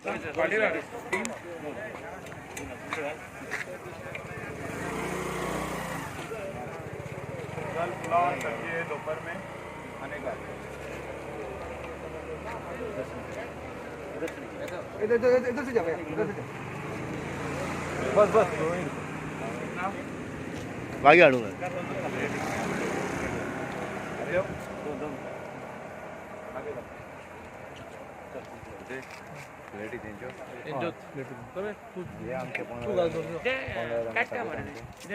दाल पुलाव और सब्जी है दोपहर में खाने का। इधर इधर इधर से जा भैया, इधर से जा। बस बस मागीर हाडूंक।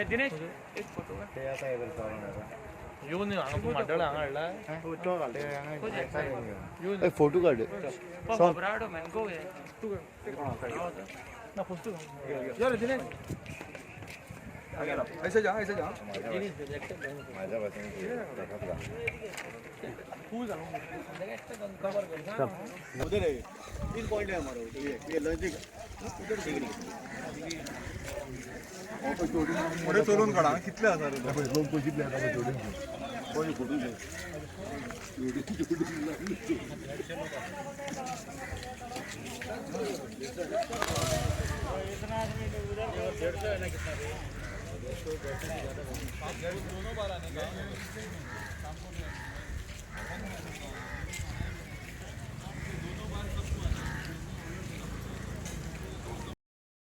दिनेश एक फोटो। येवन हांगा माड्डळ हांगा हाडला। फोटो काड। घबराहट मैन को। ना फोटो यार दिनेश। ऐसे जा, ऐसे जा। उधर है 3 पॉइंट है हमारा। ये नजदीक उधर पुढे चलून काढा कितले आसा रे? लोक बघितले आता जोडून कोणी कुठून दोनों बार आने का।